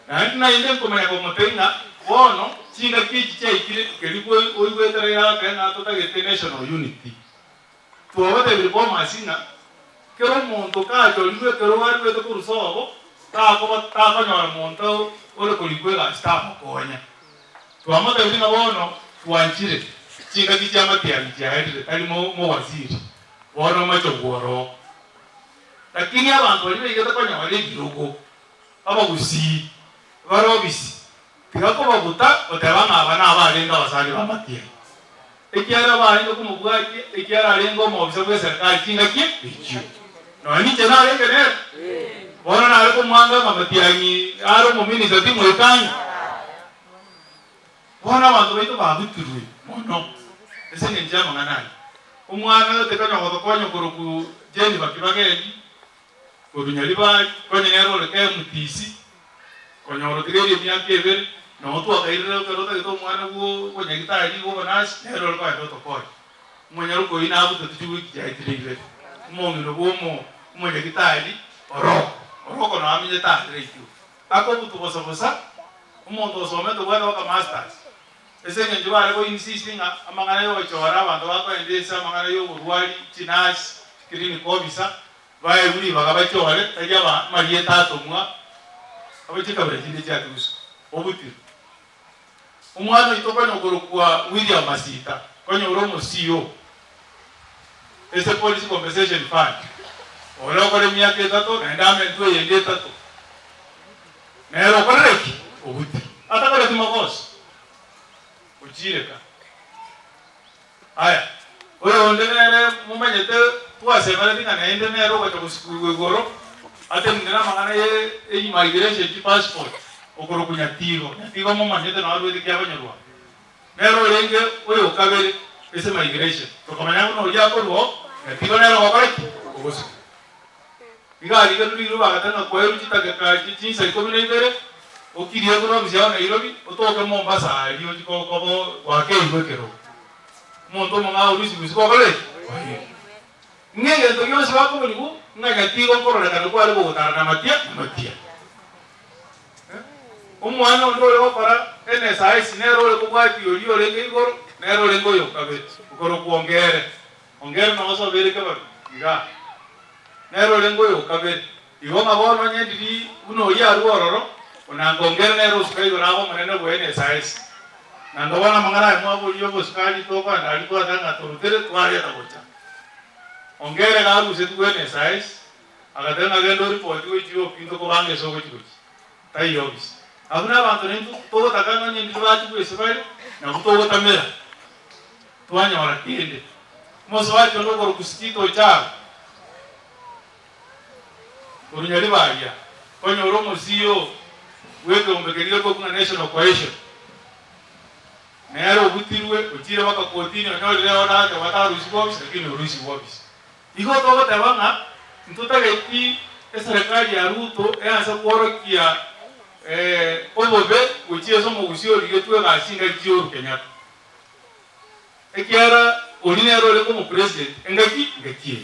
Naende naende nkomanya komotebia ng'a bono chingaki echi chiaikire keria oigwete Raila agoteba ng'a totagete national unity. Twabatebirie Bomas ng'a kera omonto kachorirwe ekero aruete korwa sobo takoba takonyora monto ore korikwa egasi tamokonya. Twamotebirie ng'a bono twanchire chingaki chi'amatiangi chiaerire tari mo mowaziri bono omochogwa oroo. Lakini abanto baria baigete konyora ebirogo abagusii bare obisi tiga kobabuta goteba ng'a aba nabarenge abasani b'amatiangi. Ekiagera barenge komobwatia, ekiagera arenge omobisa bw'eserekari chingaki echio. Nonya ninche narenge nere, bono nare komwanga ng'a Matiang'i are omominista timoika ang'e. Bono abanto baito babutirwe mono ase engencho y'amang'ana aya. Omwana oyo tekanya gotokonya okorokwa Jane Bakibagendi, korwa Nyaribari, konya nere ore KMTC, Konyora otigaire emiaka ebere, nabo twakairire ekero otagete omwana bw'obonyagitari bw'obonasi, nere ore kogenda otokonye. Omonyaroka oyio nabutete chiwiki chiaetire ibere, omong'ina bw'omo omonyagitari Oroko, Oroko nao amenyete arere Ethiopia. Akobutwa bosa bosa, omonto osomete obwate mpaka masters, ase eng'encho bare go insist ng'a amang'ana yogochora abanto bakoenda ase amang'ana yoborwari, chinurse, clinic officer, Baegwe ribaga bachore, tari aba amarieta atomwa, abe chikabira chinde chiatiguswa. Obutiri. Omwana oito konya okorokwa William Masita, konya ore omo CEO ase Police Compensation Fund, ore okore emiaka etato naende amentwe eyende etato. Nere okorire ki? Obutiri. Atakoreti magoso. Ochire ka. Aya, oyonde nere momanyete twasemeretie ng'a naende nere ogocha gosukurwa igoro, atenenere amang'ana ye immigration chipassport, okorokwa Nyatigo. Nyatigo momanyete nao arwete kiabanyarwanda. Nere orenge oyo okabere ase migration. Tokamanya buna oria akorwa oo, Nyatigo nere ogokora ki? Ogosukurwa. Iga arigerwe riroba agateba ng'a kwaerwe chidakika chinsa ikomi na ibere, okirie korwa ofisi yao Nairobi, otoke Mombasa aria ochie koba gwakeirwe ekerogo. Omonto omong'ao orusie gose gokora ki? Kwairwe. Ng'a egento gionsi bakoborigwa, ng'a nyatigo nkororekana kware gogotara namatia namatia. Omwana onde ore gokora NSIS nere ore kobwatia oria orenge igoro, nere orenge oyo okabere, okorokwa Ongere. Ongere noo sobeire kebabi igaa. Nere orenge oyo okabere. Igo ng'a bono onye ndiri buna oria arue ororo, onanga ongere nere osuka igoro abe omonene bwe NSIS. Nanga bono amang'ana aya mwaboria obosukari tokogenda aria twateba ng'a torutere twareta gocha. Ongere iga arusetigwe NSIS, agateba ng'a genda oripoti gochia opio ntokobanga ase ogochi gochia. Taiyo obisi. Abwo nabanto naintwe togotaka ng'a onye ndiri batigwe ase bare, nabwo togotamera. Twanyora kende. Omosubati onde okorokwa Sikito Ocharo, korwa Nyaribari aa, konyora omosio bw'ekeombe keria gekorokwa ng'a National Cohesion, nere obutirwe, ochire mpaka kotini onyorire order agateba tarusigwe ofisi lakini orusigwe ofisi. Igo togoteba ng'a ntotageti eserekari ya Ruto eanse kworokia obobe gochia ase omogusii origetwe egasi chingaki chia Uhuru Kenyatta. Ekiagera oria nere orenge omopresident engaki engaki eye.